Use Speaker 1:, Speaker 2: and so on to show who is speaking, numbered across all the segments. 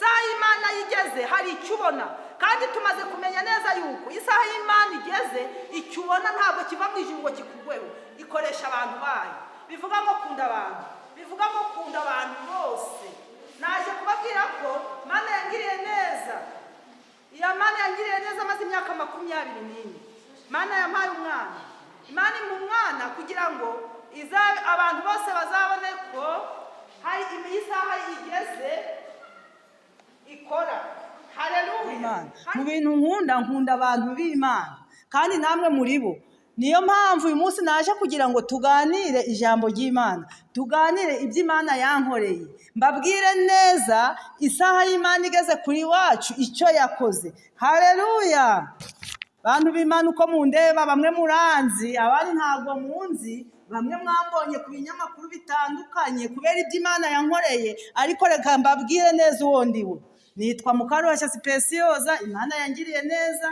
Speaker 1: Isaha y'Imana igeze hari icyo ubona, kandi tumaze kumenya neza yuko isaha y'Imana igeze, icyo ubona ntabwo kiva mu ijuru ngo kikugweho, ikoresha abantu bayo. Bivuga ngo kunda abantu, bivuga ngo kunda abantu bose. Naje kubabwira ko Mana yangiriye neza. Iyo Mana yangiriye neza, amaze imyaka 24, Mana yampaye umwana. Imana impa umwana kugira ngo abantu bose bazabone ko hari isaha igeze ikora. Haleluya! Mu bintu nkunda, nkunda abantu b'Imana, kandi namwe muri bo. Niyo mpamvu uyu munsi naje kugira ngo tuganire ijambo ry'Imana, tuganire iby'Imana yankoreye, mbabwire neza isaha y'Imana igeze kuri wacu icyo yakoze. Haleluya! Bantu b'Imana, uko mundeba, bamwe muranzi, abandi ntabwo munzi. Bamwe mwambonye ku binyamakuru bitandukanye kubera ibyo Imana yankoreye, ariko reka mbabwire neza uwo ndiwe. Nitwa Mukaruhashya Sipesiyoza. Imana yangiriye neza,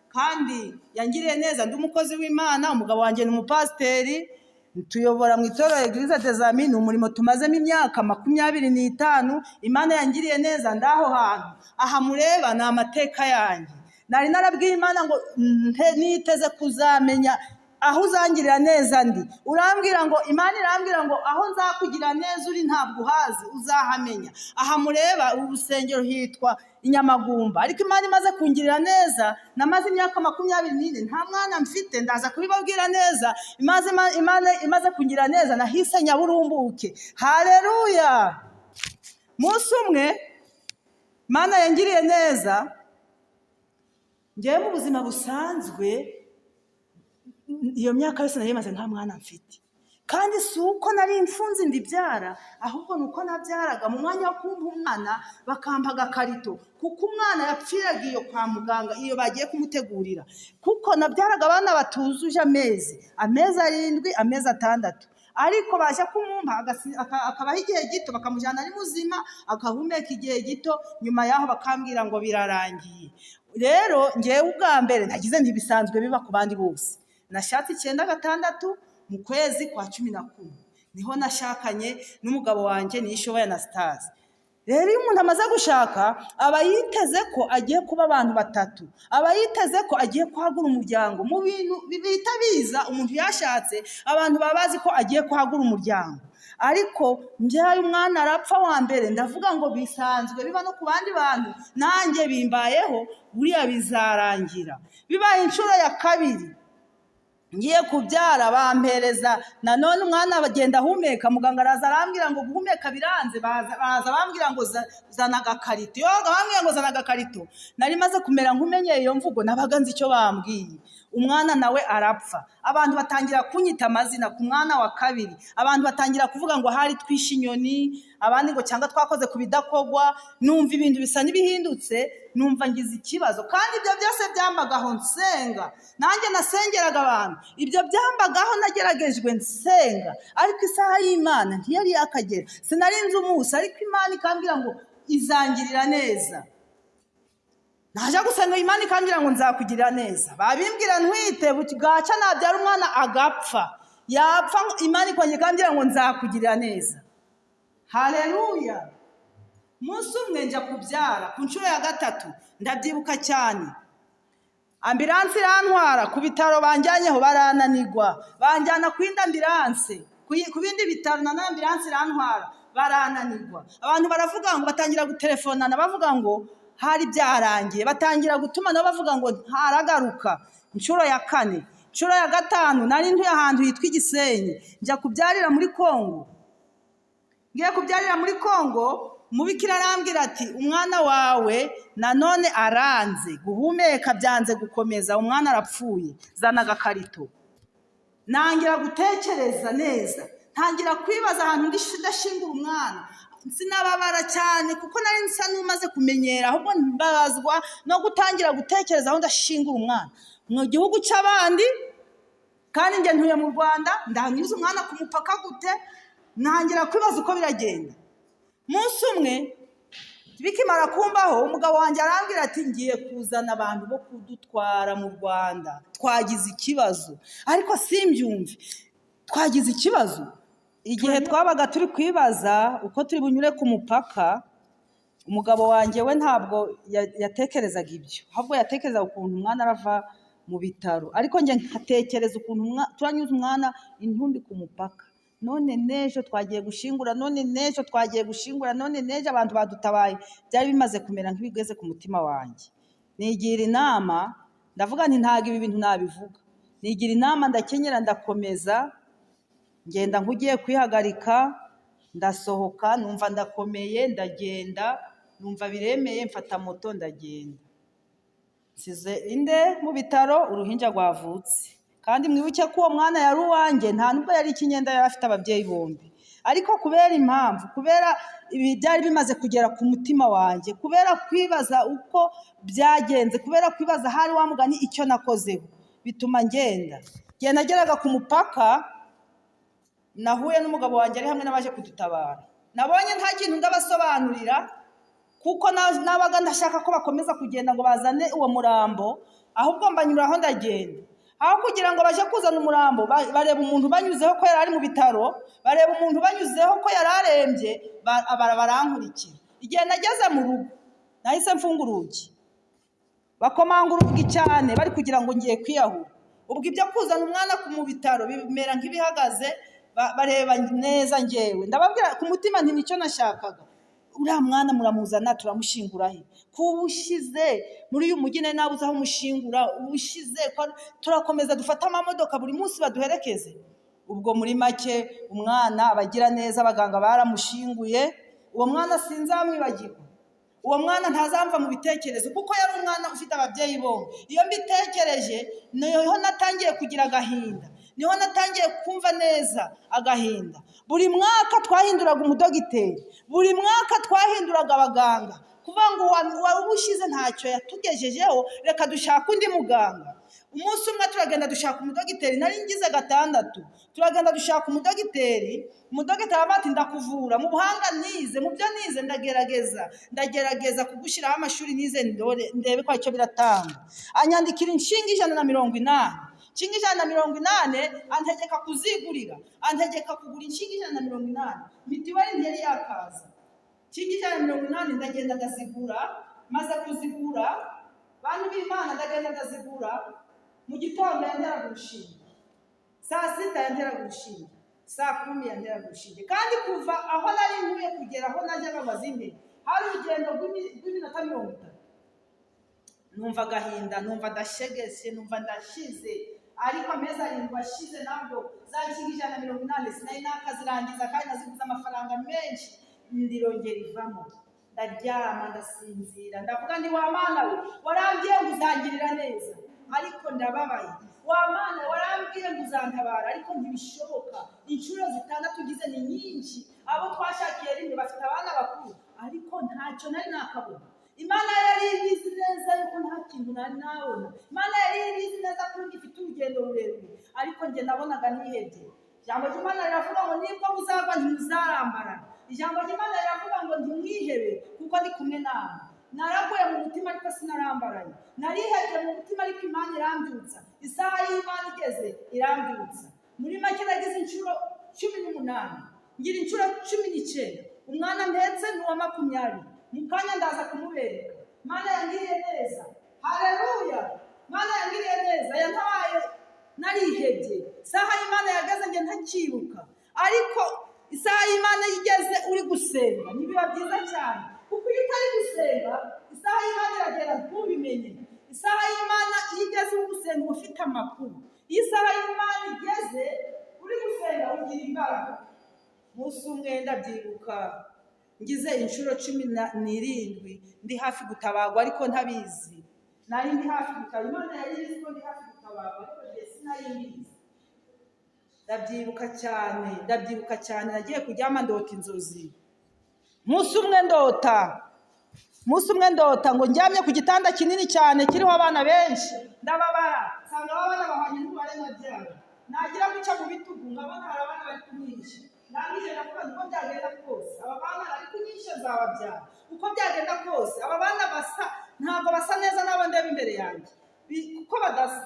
Speaker 1: kandi yangiriye neza ndi umukozi w'Imana. Umugabo wanjye ni umupasiteri, tuyobora mu itorero Eglise des Amis. Ni umurimo tumazemo imyaka 25. Imana yangiriye neza ndaho hantu. Aha mureba ni amateka yanjye. Nari narabwiye Imana ngo niteze kuzamenya aho uzangirira neza ndi. Urambwira ngo, Imana irambwira ngo aho nzakugira neza uri ntabwo uhazi, uzahamenya. Aha mureba, uru rusengero hitwa Inyamagumba. Ariko Imana imaze kungirira neza, namaze imyaka 24 nta mwana mfite, ndaza kubibabwira neza. Imana imaze kungirira neza, nahise nyaburumbuke. Haleluya! Munsi umwe Imana yangiriye neza, ngewe mu buzima busanzwe iyo myaka yose nari maze nta mwana mfite, kandi si uko nari imfunzi ndibyara, ahubwo ni uko nabyaraga mu mwanya wo kumpa umwana bakampa agakarito, kuko umwana yapfiraga iyo kwa muganga iyo bagiye kumutegurira, kuko nabyaraga abana batuzuje amezi 7, amezi 6, ariko baje kumumpa akabaho igihe gito, bakamujyana ari muzima, agahumeka igihe gito, nyuma yaho bakambwira ngo birarangiye. Rero ngewe ubwa mbere nagize ntibisanzwe biba ku bandi bose. Nashatse 96 mu kwezi kwa 11, niho nashakanye n'umugabo wanjye Niyishoboye Anastase. Rero iyo umuntu amaze gushaka, aba yiteze ko agiye kuba abantu batatu, aba yiteze ko agiye kwagura umuryango. Mu bintu bihita biza umuntu yashatse, abantu baba bazi ko agiye kwagura umuryango. Ariko mbyaye umwana arapfa wa mbere, ndavuga ngo bisanzwe biba no ku bandi bantu, nanjye bimbayeho, buriya bizarangira. Bibaye inshuro ya kabiri, ngiye kubyara bampereza nanone umwana bagenda ahumeka, muganga araza arambwira ngo guhumeka biranze, baza bambwira ngo zana agakarito. Iyo bambwira ngo zana agakarito, nari maze kumera nk'umenyeye iyo mvugo, nabaga nzi icyo bambwiye. Umwana nawe arapfa, abantu batangira kunyita amazina. Ku mwana wa kabiri, abantu batangira kuvuga ngo hari twishe inyoni, abandi ngo cyangwa twakoze ku bidakogwa. Numva ibintu bisa n'ibihindutse, numva ngize ikibazo. Kandi ibyo byose byambagaho nsenga, nanjye nasengeraga abantu. Ibyo byambagaho nageragejwe nsenga, ariko isaha y'Imana ntiyari yakagera. Sinari nzi umunsi, ariko Imana ikambwira ngo izangirira neza. Najya gusenga, Imana ikambwira ngo nzakugirira neza. Babimbwira ntwite, bwaca nabyara umwana agapfa, yapfa Imana ikongera ikambwira ngo nzakugirira neza. Haleluya! Umunsi umwe njya kubyara ku nshuro ya gatatu, ndabyibuka cyane, ambulance irantwara ku bitaro, banjyanyeho barananirwa, banjyana ku yindi ambulance, ku bindi bitaro, na ambulance irantwara barananirwa. Abantu baravuga ngo, batangira gutelefonana bavuga ngo hari byarangiye, batangira gutuma nabo bavuga ngo ntaragaruka. Inshuro ya kane, inshuro ya gatanu, nari ntuye ahantu hitwa Igisenyi, njya kubyarira muri Kongo. Ngiye kubyarira muri Kongo, umubikira arambwira ati umwana wawe nanone aranze guhumeka, byanze gukomeza, umwana arapfuye, zana agakarito. Nangira gutekereza neza, ntangira kwibaza ahantu ndashingura umwana. Sinababara cyane kuko nari nsa n'umaze kumenyera, ahubwo mbabazwa no gutangira gutekereza aho ndashingura umwana mu gihugu cy'abandi, kandi njye ntuye mu Rwanda, ndanyuza umwana ku mupaka gute? Ntangira kwibaza uko biragenda. Umunsi umwe bikimara kumbaho, umugabo wanjye arambwira ati ngiye kuzana abantu bo kudutwara mu Rwanda, twagize ikibazo. Ariko simbyumve, twagize ikibazo. Igihe twabaga turi kwibaza uko turi bunyure ku mupaka. Umugabo wanjye we ntabwo yatekerezaga ibyo, ahubwo yatekerezaga ukuntu umwana arava mu bitaro, ariko njye nkatekereza ukuntu turanyuza umwana intumbi ku mupaka, none n'ejo twagiye gushingura, none n'ejo twagiye gushingura, none n'ejo abantu badutabaye. Byari bimaze kumera nk'ibigeze ku mutima wanjye. Nigira inama, ndavuga nti ntabwo ibi bintu nabivuga. Nigira inama, ndakenyera, ndakomeza, ngenda nk'ugiye kwihagarika, ndasohoka, numva ndakomeye, ndagenda, numva biremeye, mfata moto ndagenda. Nsize inde mu bitaro? Uruhinja rwavutse. Kandi mwibuke ko uwo mwana yari uwanjye, nta nubwo yari ikinyenda, yari afite ababyeyi bombi. Ariko kubera impamvu, kubera ibi byari bimaze kugera ku mutima wanjye, kubera kwibaza uko byagenze, kubera kwibaza hari wa mugani icyo nakozeho, bituma ngenda. Igihe nageraga ku mupaka, nahuye n'umugabo wanjye ari hamwe n'abaje kudutabara. Nabonye nta kintu ndabasobanurira, kuko nabaga ndashaka ko bakomeza kugenda ngo bazane uwo murambo, ahubwo mbanyuraho ndagenda. Aho kugira ngo baje kuzana umurambo, bareba umuntu banyuzeho ko yari ari mu bitaro, bareba umuntu banyuzeho ko yari arembye, barankurikira. Igihe nageze mu rugo, nahise mfunga urugi, bakomanga urugi cyane bari kugira ngo ngiye kwiyahura. Ubwo ibyo kuzana umwana mu bitaro bimera nk'ibihagaze, bareba neza ngewe. Ndababwira ku mutima nti nicyo nashakaga. Uriya mwana muramuzana turamushingura he? Kuba ushize muri uyu mujyi nari nabuze aho umushingura, ubushize turakomeza dufate amamodoka buri munsi baduherekeze. Ubwo muri make umwana abagira neza, abaganga baramushinguye. Uwo mwana sinzamwibagirwa, uwo mwana ntazamva mu bitekerezo, kuko yari umwana ufite ababyeyi bombi. Iyo mbitekereje niho natangiye kugira agahinda, niho natangiye kumva neza agahinda. Buri mwaka twahinduraga umudogiteri, buri mwaka twahinduraga abaganga, kuvuga ngo uwa ubushize ntacyo yatugejejeho, reka dushake undi muganga. Umunsi umwe turagenda dushaka umudogiteri, nari ngize gatandatu, turagenda dushaka umudogiteri. Umudogiteri aravuga ati ndakuvura mu buhanga nize, mu byo nize, ndagerageza kugushyiraho amashuri nize, ndore ndebe ko icyo biratanga. Anyandikira inshinga 180, inshinga 180, antegeka kuzigurira, antegeka kugura inshinga 180. Mitiweli ntiyari yakaza. Inshinga 180 ndagenda ndazigura. Maze kuzigura, bantu b'Imana, ndagenda ndazigura. Mu gitondo yanteraga urushinge, saa sita yanteraga urushinge, saa kumi yanteraga urushinge. Kandi kuva aho nari ntuye kugera aho najyaga ngo azimpe hari urugendo rw'iminota 30. Numva agahinda, numva ndashegese, numva ndashize. Ariko amezi 7 ashize, nabwo za nshinga 180 sinari nakazirangiza, kandi naziguze amafaranga menshi. Ndirongera ivamo, ndaryama, ndasinzira. Ndavuga ndi wa Mana we, warambwiye ngo uzangirira neza, ariko ndababaye. Wa Mana we, warambwiye ngo uzantabara, ariko ntibishoboka. Inshuro 6 ugize ni nyinshi. Abo twashakiye rimwe bafite abana bakuru, ariko ntacyo nari nakabona. Imana yari ibizi neza yuko nta kintu nari nabona. Imana yari ibizi neza ko ngifite urugendo rurerure, ariko njye nabonaga nihebye. Ijambo ry'Imana riravuga ngo nibwo muzagwa ntimuzarambarara. Ijambo ry'Imana riravuga ngo ntimwihebe kuko ndi kumwe namwe. Naraguye mu mutima ariko sinarambaraye, narihebye mu mutima ariko Imana irambyutsa. Isaha y'Imana igeze irambyutsa. Muri make nagize inshuro 18, ngira inshuro 19. Umwana mpetse ni uwa 20, mu kanya ndaza kumubereka. Mana yangiriye neza, haleluya! Mana yangiriye neza, yantabaye narihebye. Isaha y'Imana yageze njye ntakibuka, ariko isaha y'Imana iyo igeze uri gusenga ntibiba byiza cyane, kuko iyo utari gusenga isaha y'Imana iragera ntubimenye. Isaha y'Imana iyo igeze uri gusenga uba ufite amakuru. Iyo isaha y'Imana igeze uri gusenga ugira imbaraga. Umunsi umwe ndabyibuka ngize inshuro 17, ndi hafi gutabarwa ariko ntabizi. Nari ndi hafi gutabarwa, Imana yari izi ko ndi hafi gutabarwa, ariko njye sinari mbizi. Ndabyibuka cyane, ndabyibuka cyane. Nagiye kuryama ndota inzozi. Umunsi umwe ndota ngo ndyamye ku gitanda kinini cyane kiriho abana benshi. Ndababara, nsanga aba bana bahwanye n'umubare nabyaye. Nagira guca mu bitugu nkabona hari abana bari kumwica. Ndangije ndavuga nti uko byagenda kose aba bana bari kunyisha nzababyara. Uko byagenda kose aba bana basa, ntabwo basa neza n'abo ndeba imbere yanjye, kuko badasa.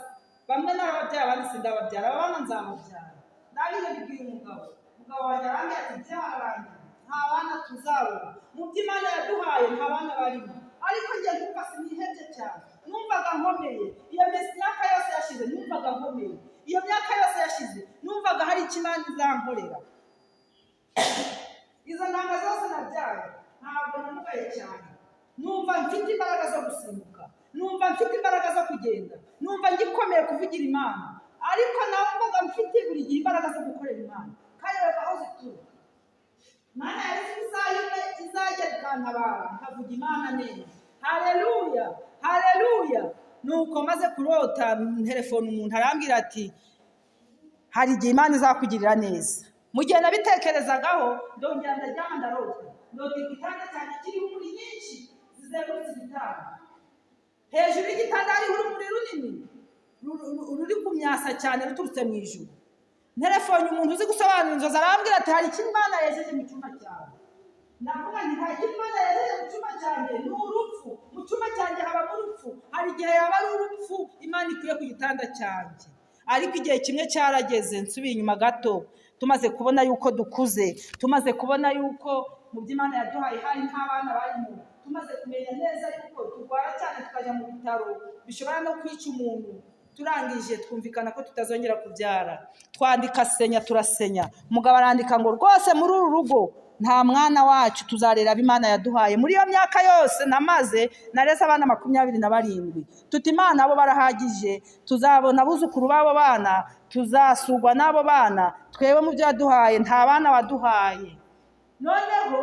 Speaker 1: Bamwe narababyaye, abandi sindababyara. Aba bana nzababyara. Ndangije mbibwira umugabo. Umugabo wanjye arambwira ati byarangiye. Nta bana tuzabona mu byo Imana yaduhaye, nta bana barimo. Ariko njye nkumva sinihebye cyane, numvaga nkomeye. Iyo myaka yose yashize numvaga nkomeye, iyo myaka yose yashize numvaga hari icyo Imana izankorera. Izo ntanga zose nabyaye ntabwo namugaye cyane, numva mfite imbaraga zo gusimbuka, numva mfite imbaraga zo kugenda, numva ngikomeye kuvugira Imana. Ariko numvaga mfite buri gihe imbaraga zo gukorera Imana. Kandi bava aho zituruka, Imana yari izi isaha imwe izagera ikantabara, nkavuga Imana neza. Haleluya, haleluya! Nuko maze kurota, telefone umuntu arambwira ati: "Hari igihe Imana izakugirira neza." Mu gihe nabitekerezagaho, ndongera ndaryama, ndarota, ndota igitanda cyanjye kiriho urumuri nyinshi zizengurutse igitanda. Hejuru y'igitanda hariho urumuri runini ruri kumyasa cyane ruturutse mu ijuru. Nterefone umuntu uzi gusobanura inzozi, arambwira ati: "Hari icyo Imana yejeje mu cyumba cyawe." Ndavuga nti: "Nta kintu Imana yejeje mu cyumba cyanjye, ni urupfu. Mu cyumba cyanjye habamo urupfu. Hari igihe yaba ari urupfu Imana ikuye ku gitanda cyanjye." Ariko igihe kimwe cyarageze, nsubiye inyuma gato, tumaze kubona yuko dukuze, tumaze kubona yuko mu byo Imana yaduhaye hari nk'abana barimo, tumaze kumenya neza yuko turwara cyane tukajya mu bitaro bishobora no kwica umuntu, turangije twumvikana ko tutazongera kubyara. Twandika senya, turasenya. Umugabo arandika ngo rwose muri uru rugo nta mwana wacu, tuzarera abo Imana yaduhaye. Muri iyo myaka yose namaze, nareze abana 27. Tuti: "Imana, abo barahagije, tuzabona abuzukuru b'abo bana, tuzasurwa n'abo bana. Twebwe mu byo yaduhaye nta bana waduhaye." Noneho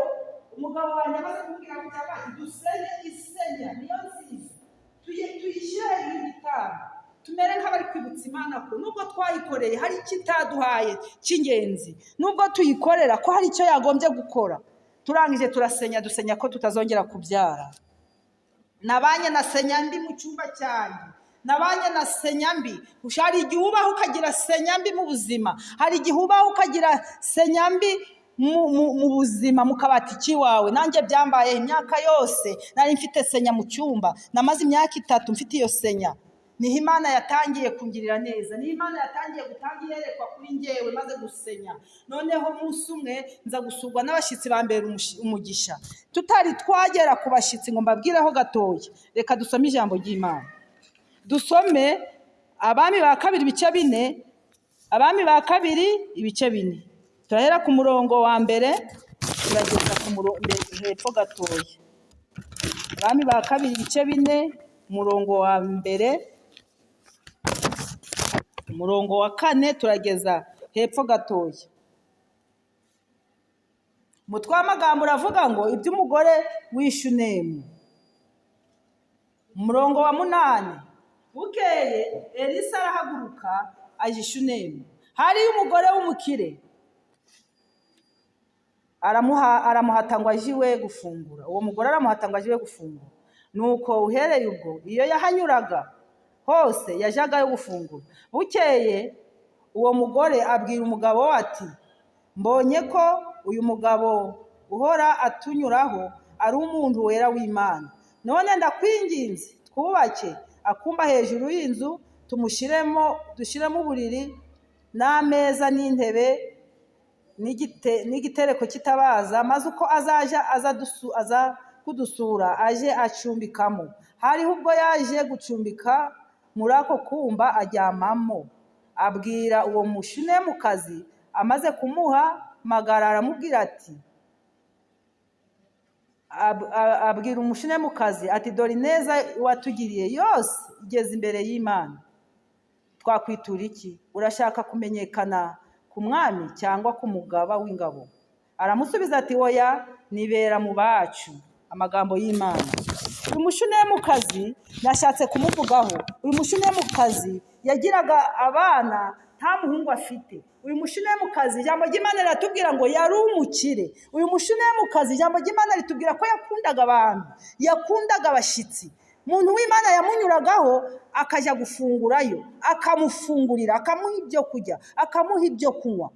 Speaker 1: umugabo wanjye amaze kumbwira ngo ati: "Dusenye isenya niyo nziza, tuyishyire hejuru y'igitanda, tumere nk'abari kwibutsa Imana ko nubwo twayikoreye hari icyo itaduhaye cy'ingenzi, nubwo tuyikorera ko hari icyo yagombye gukora." Turangije turasenya, dusenya ko tutazongera kubyara. Nabanye na senya mbi mu cyumba cyanjye, nabanye na senya mbi. Hari igihe ubaho ukagira senya mbi mu buzima, hari igihe ubaho ukagira senya mbi mu buzima, mu kabati k'iwawe. Nanjye byambaye. Imyaka yose nari mfite senya mu cyumba, namaze imyaka 3 mfite iyo senya. Niho Imana yatangiye kungirira neza, niho Imana yatangiye gutanga iyerekwa kuri njyewe maze gusenya. Noneho umunsi umwe nza gusurwa n'abashyitsi ba mbere umugisha. Tutari twagera ku bashyitsi ngo mbabwireho gatoya, reka dusome ijambo ry'Imana. Dusome Abami ba Kabiri ibice 4, Abami ba Kabiri ibice 4. Turahera ku murongo wa mbere turageza ku murongo hepfo gatoya. Abami ba Kabiri ibice 4, umurongo wa mbere, umurongo wa kane, turageza hepfo gatoya. Umutwe w'amagambo uravuga ngo: "Iby'umugore w'Ishunemu." Umurongo wa 8: Bukeye Elisa arahaguruka aja Ishunemu. Hariyo umugore w'umukire, aramuhata ngo aje iwe gufungura. Uwo mugore aramuhata ngo aje iwe gufungura. Nuko uhereye ubwo iyo yahanyuraga hose yajagayo gufungura. Bukeye uwo mugore abwira umugabo we ati: "Mbonye ko uyu mugabo uhora atunyuraho ari umuntu wera w'Imana. None ndakwinginze, twubake akumba hejuru y'inzu, tumushyiremo, dushyiremo uburiri n'ameza n'intebe n'igitereko cy'itabaza, maze uko azaja aza kudusura aje acumbikamo." Hariho ubwo yaje gucumbika muri ako kumba, aryamamo. Abwira uwo Mushunemukazi, amaze kumuhamagara aramubwira ati, abwira Umushunemukazi ati: "Dore ineza watugiriye yose igeze imbere y'Imana. Twakwitura iki? Urashaka kumenyekana ku mwami cyangwa ku mugaba w'ingabo?" Aramusubiza ati: "Oya, nibera mu bacu." Amagambo y'Imana. Uyu Mushunemukazi nashatse kumuvugaho. Uyu Mushunemukazi yagiraga abana, nta muhungu afite. Uyu Mushunemukazi, ijambo ry'Imana riratubwira ngo yari umukire. Uyu Mushunemukazi, ijambo ry'Imana ritubwira ko yakundaga abantu, yakundaga abashyitsi. Umuntu w'Imana yamunyuragaho akajya gufungurayo, akamufungurira, akamuha ibyo kurya, akamuha ibyo kunywa,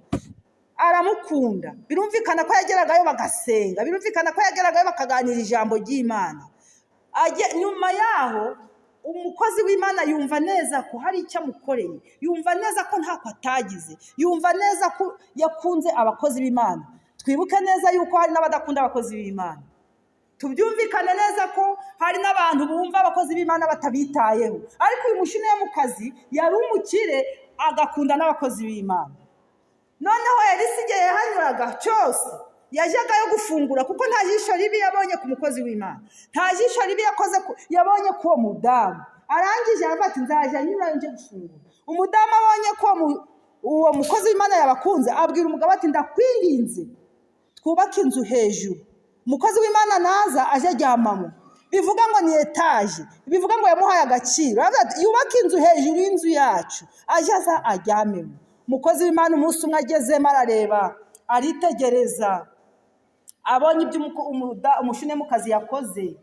Speaker 1: aramukunda. Birumvikana ko yageragayo bagasenga, birumvikana ko yageragayo bakaganira ijambo ry'Imana. Nyuma yaho umukozi w'Imana yumva neza ko hari icyo amukoreye, yumva neza ko ntako atagize, yumva neza ko yakunze abakozi b'Imana. Twibuke neza yuko hari n'abadakunda abakozi b'Imana. Tubyumvikane neza ko hari n'abantu bumva abakozi b'Imana batabitayeho. Ariko uyu Mushunemukazi yari umukire, agakunda n'abakozi b'Imana. Noneho Elisa igihe yahanyuraga cyose yajyagayo gufungura, kuko nta jisho ribi yabonye ku mukozi w'Imana, nta jisho ribi yabonye k'uwo mudamu. Arangije aravuga ati nzajya nyurayo nje gufungura. Umudamu abonye ko uwo mukozi w'Imana yabakunze, abwira umugabo ati ndakwinginze twubake inzu hejuru, umukozi w'Imana naza aje aryamamo. Bivuga ngo ni etaje, bivuga ngo yamuhaye agaciro. Aravuga ati yubake inzu hejuru y'inzu yacu, aje aza aryamemo. Umukozi w'Imana umunsi umwe agezemo arareba, aritegereza, abonye ibyo Umushunemukazi yakoze.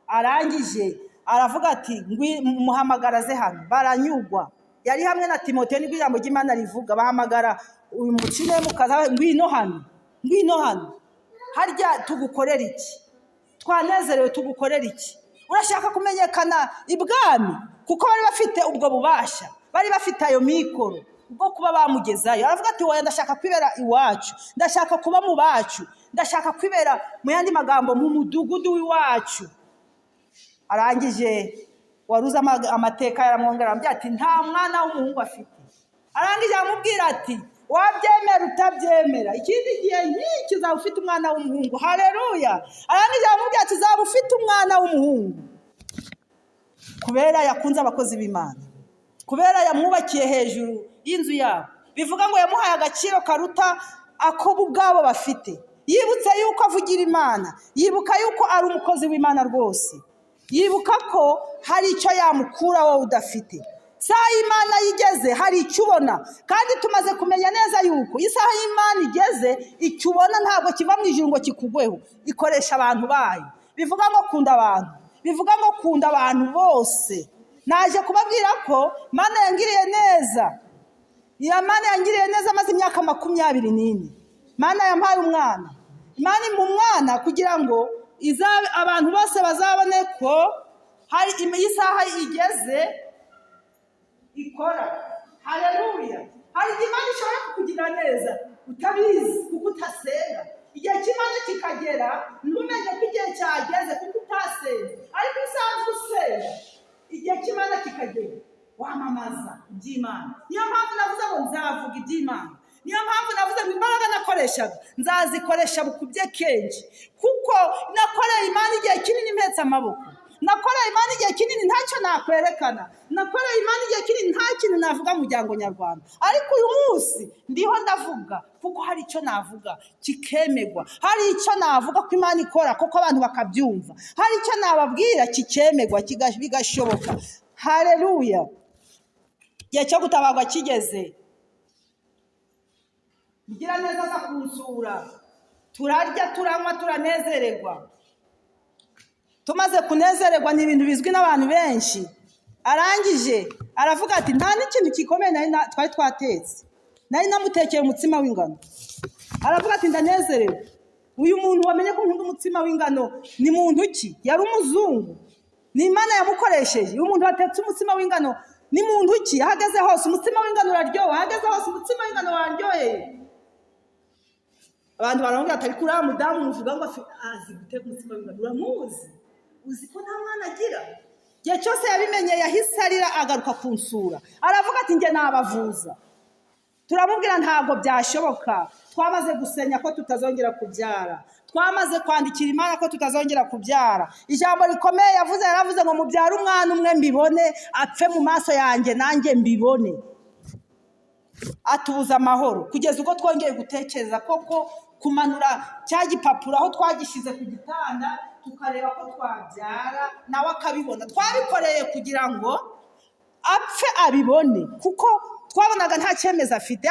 Speaker 1: Arangije aravuga ati muhamagaraze hano. Baranyugwa. Yari hamwe na Timoteyo, nibwo ijambo ry'Imana rivuga. Bahamagara uyu Mushunemukazi, ngwino hano, ngwino hano, harya tugukorera iki? Twanezerewe, tugukorera iki? Urashaka kumenyekana ibwami? Kuko bari bafite ubwo bubasha, bari bafite ayo mikoro bwo kuba bamugezayo. Aravuga ati oya, ndashaka kwibera iwacu, ndashaka kuba mu bacu, ndashaka kwibera, mu yandi magambo, mu mudugudu w'iwacu. Arangije waruze amateka yaramwongera, aramubwira ati nta mwana w'umuhungu afite. Arangije aramubwira ati wabyemera utabyemera, ikindi gihe nk'iki uzaba ufite umwana w'umuhungu. Haleluya. Arangije aramubwira ati uzaba ufite umwana w'umuhungu. Kubera yakunze abakozi b'Imana, kubera yamwubakiye hejuru y'inzu yabo, bivuga ngo yamuhaye agaciro karuta ako bo ubwabo bafite. Yibutse yuko avugira Imana, yibuka yuko ari umukozi w'Imana rwose, yibuka ko hari icyo yamukura wowe udafite. Isaha y'Imana igeze hari icyo ubona, kandi tumaze kumenya neza yuko isaha y'Imana igeze icyo ubona ntabwo kiva mu ijuru ngo kikugweho, ikoresha abantu bayo. Bivuga ngo kunda abantu, bivuga ngo kunda abantu bose. Naje kubabwira ko Mana yangiriye neza. Iyo Mana yangiriye neza amaze imyaka 24. Mana yampaye umwana. Imana impa umwana kugira ngo abantu bose bazabone ko hari isaha igeze ikora. Haleluya. Hari igihe Imana ishobora kukugira neza utabizi kuko utasenga. Igihe cy'Imana kikagera ntumenye ko igihe cyageze kuko utasenze. Ariko iyo usanzwe usenga, igihe cy'Imana kikagera wamamaza iby'Imana. Niyo mpamvu navuze ngo nzavuga iby'Imana. Niyo mpamvu navuze ngo imbaraga nakoreshaga nzazikoresha bukubye kenshi, kuko nakoreye Imana igihe kinini mpetse amaboko. Nakoreye Imana igihe kinini ntacyo nakwerekana. Nakoreye Imana igihe kinini nta kintu navuga mu muryango nyarwanda. Ariko uyu munsi ndiho ndavuga kuko hari icyo navuga kikemegwa, hari icyo navuga ko Imana ikora kuko abantu bakabyumva, hari icyo nababwira kikemegwa, bigashoboka. Haleluya. Igihe cyo gutabarwa kigeze, Mugiraneza aza kunsura, turarya, turanywa, turanezererwa. Tumaze kunezererwa, ni ibintu bizwi n'abantu benshi. Arangije aravuga ati nta n'ikintu gikomeye twari twatetse, nari namutekeye umutsima w'ingano. Aravuga ati ndanezerewe, uyu muntu wamenye ko nkunda umutsima w'ingano ni muntu ki? Yari umuzungu, ni Imana yamukoresheje. Uyu muntu watetse umutsima w'ingano ni muntu ki? Ahageze hose umutsima w'ingano uraryoha, ahageze hose umutsima w'ingano waryoheye. Abantu baramubwira ati ariko uriya mudamu muvuga ngo azi guteka umutsima w'ingano, uramuzi? Uzi ko nta mwana agira? Igihe cyose yabimenye yahise arira, agaruka kunsura, aravuga ati njye nabavuza. Turamubwira ntabwo byashoboka, twamaze gusenya ko tutazongera kubyara, twamaze kwandikira Imana ko tutazongera kubyara. Ijambo rikomeye yavuze, yaravuze ngo mubyare umwana umwe mbibone, apfe mu maso yanjye nanjye mbibone. Atubuza amahoro kugeza ubwo twongeye gutekereza koko kumanura cya gipapuro aho twagishyize ku gitanda, tukareba ko twabyara nawe akabibona. Twabikoreye kugira ngo apfe abibone, kuko twabonaga nta cyemezo afite.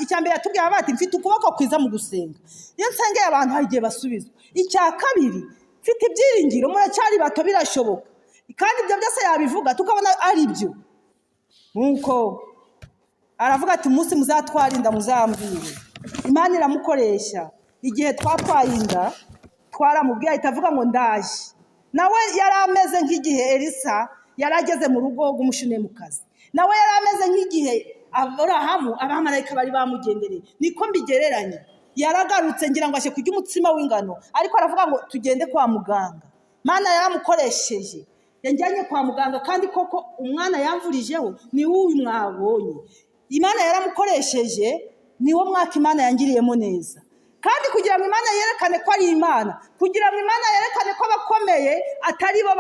Speaker 1: Icya mbere yatubwiye ati mfite ukuboko kwiza mu gusenga, iyo nsengeye abantu hari igihe basubizwa. Icya kabiri, mfite ibyiringiro, muracyari bato birashoboka. Kandi ibyo byose yabivuga tukabona ari byo. Nuko aravuga ati umunsi muzatwara inda muzambwire. Imana iramukoresha. Igihe twatwaye inda twaramubwiye, ahita avuga ngo ndaje. Nawe yari ameze nk'igihe Elisa yari ageze mu rugo rw'umushunemukazi, nawe yari ameze nk'igihe Aburahamu abamarayika bari bamugendereye. Niko mbigereranya. Yaragarutse ngira ngo aje kurya umutsima w'ingano, ariko aravuga ngo tugende kwa muganga. Mana yaramukoresheje, yanjyanye kwa muganga, kandi koko umwana yamvurijeho ni uyu mwabonye. Imana yaramukoresheje, niwo mwaka Imana yangiriyemo neza. Kandi kugira ngo Imana yerekane ko ari Imana, kugira ngo Imana yerekane ko abakomeye atari bo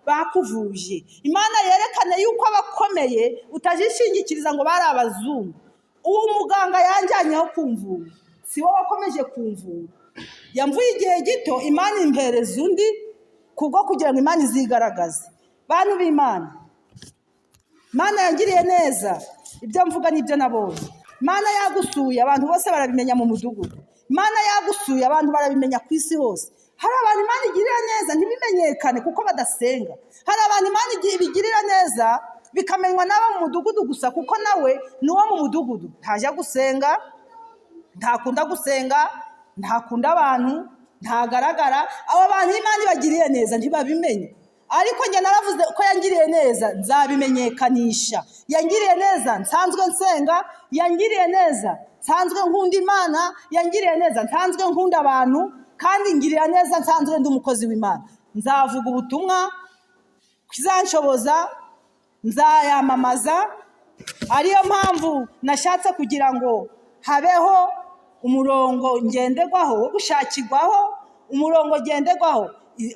Speaker 1: bakuvuje, Imana yerekane yuko abakomeye utajishingikiriza ngo bari abazungu. Uwo muganga yanjyanyeho kumvura si wowe wakomeje kumvura, yamvuye igihe gito, Imana impereza undi kubwo kugira ngo Imana izigaragaze. Bantu b'Imana, Imana yangiriye neza, ibyo mvuga n'ibyo nabonye. Imana yagusuye, abantu bose barabimenya mu mudugudu. Imana yagusuye, abantu barabimenya ku isi hose. Hari abantu Imana igirira neza ntibimenyekane kuko badasenga. Hari abantu Imana ibigirira neza bikamenywa n'abo mu mudugudu gusa, kuko nawe ni uwo mu mudugudu, ntajya gusenga, ntakunda gusenga, ntakunda abantu, ntagaragara. Abo bantu iyo Imana ibagiriye neza ntibabimenye, ariko njye naravuze ko yangiriye neza nzabimenyekanisha. Yangiriye neza nsanzwe nsenga, yangiriye neza nsanzwe nkunda Imana, yangiriye neza nsanzwe nkunda abantu, kandi ngirira neza nsanzwe ndi umukozi w'Imana. Nzavuga ubutumwa kizanshoboza, nzayamamaza. Ariyo mpamvu nashatse kugira ngo habeho umurongo ngenderwaho wo gushakirwaho, umurongo ngenderwaho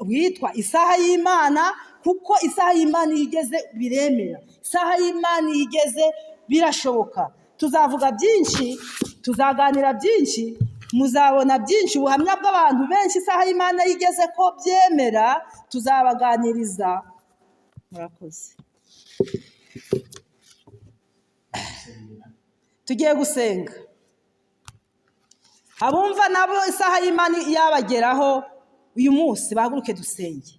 Speaker 1: witwa isaha y'Imana, kuko isaha y'Imana iyo igeze biremera, isaha y'Imana iyo igeze birashoboka. Tuzavuga byinshi, tuzaganira byinshi, muzabona byinshi, ubuhamya bw'abantu benshi. Isaha y'Imana iyo igeze ko byemera, tuzabaganiriza. Murakoze. Tugiye gusenga. Abumva nabo isaha y'Imana yabageraho uyu munsi bahaguruke dusenge.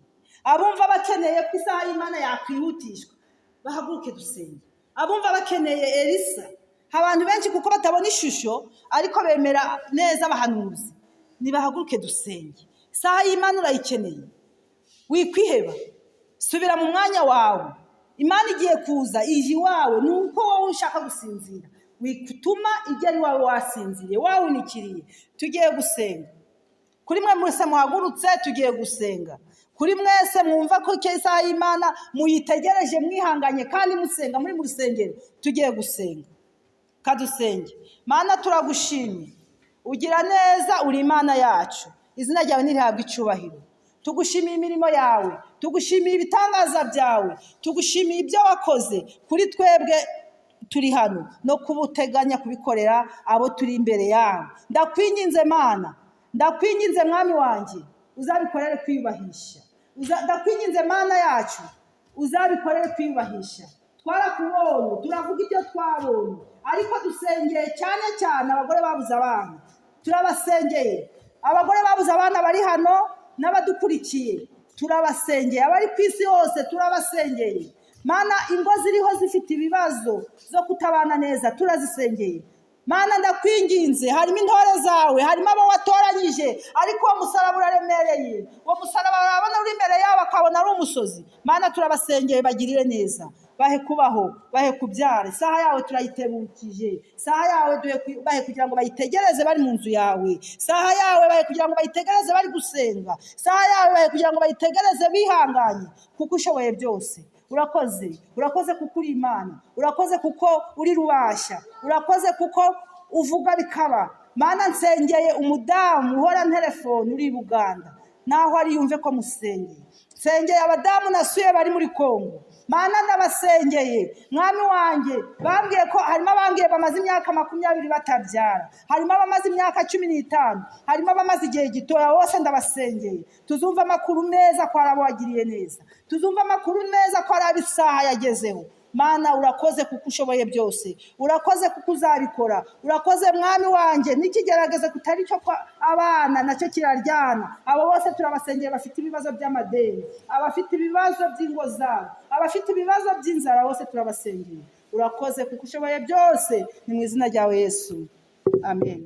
Speaker 1: Abumva bakeneye ko isaha y'Imana yakwihutishwa bahaguruke dusenge. Abumva bakeneye Elisa, abantu benshi kuko batabona ishusho ariko bemera neza abahanuzi, nibahaguruke dusenge. Isaha y'Imana urayikeneye, wikwiheba, subira mu mwanya wawe. Imana igiye kuza, ije iwawe, ni uko wowe ushaka gusinzira, wituma igera iwawe wasinziriye, wawunikiriye. Tugiye gusenga. Kuri mwe mwese muhagurutse, tugiye gusenga. Kuri mwese mwumva ko icyo isaha y'Imana muyitegereje mwihanganye kandi musenga muri mu rusengero, tugiye gusenga. Kadusenge. Mana turagushimye, ugira neza, uri Imana yacu, izina ryawe ntirihabwe icyubahiro. Tugushimiye imirimo yawe, tugushimiye ibitangaza byawe, tugushimiye ibyo wakoze kuri twebwe turi hano no kubuteganya kubikorera abo turi imbere yawe. Ndakwinginze Mana, ndakwinginze Mwami wanjye, uzabikorere kwiyubahisha. Ndakwinginze Mana yacu, uzabikorere kwiyubahisha. Twarakubonye, turavuga ibyo twabonye, ariko dusengeye cyane cyane abagore babuze abana. Turabasengeye abagore babuze abana bari hano n'abadukurikiye, turabasengeye abari ku isi hose, turabasengeye. Mana, ingo ziriho zifite ibibazo zo kutabana neza, turazisengeye. Mana ndakwinginze, harimo intore zawe, harimo abo watoranyije, ariko uwo musaraba uraremereye, uwo musaraba barabona uri imbere yabo akabona ari umusozi. Mana turabasengeye, bagirire neza, bahe kubaho, bahe kubyara. Isaha yawe turayitebukije, isaha yawe bahe kugira ngo bayitegereze bari mu nzu yawe, isaha yawe bahe kugira ngo bayitegereze bari gusenga, isaha yawe bahe kugira ngo bayitegereze bihanganye, kuko ushoboye byose. Urakoze, urakoze kuko uri Imana, urakoze kuko uri rubasha, urakoze kuko uvuga bikaba. Mana nsengeye umudamu uhora telefone uri i Buganda, naho ari yumve ko musengeye. Nsengeye abadamu nasuye bari muri Kongo, Mana ndabasengeye Mwami wanjye. Bambwiye ko harimo abambwiye bamaze imyaka 20 batabyara, harimo abamaze imyaka 15, harimo abamaze igihe gitoya, bose ndabasengeye. Tuzumva amakuru meza ko ari abo wagiriye neza, tuzumva amakuru meza ko ari abo isaha yagezeho. Mana urakoze kuko ushoboye byose, urakoze kuko uzabikora, urakoze Mwami wanjye. N'ikigerageza kutari cyo kwa abana nacyo kiraryana. Abo bose turabasengeye, bafite ibibazo by'amadeni, abafite ibibazo by'ingo zabo, abafite ibibazo by'inzara, bose turabasengeye. Urakoze kuko ushoboye byose, ni mu izina ryawe Yesu, amen.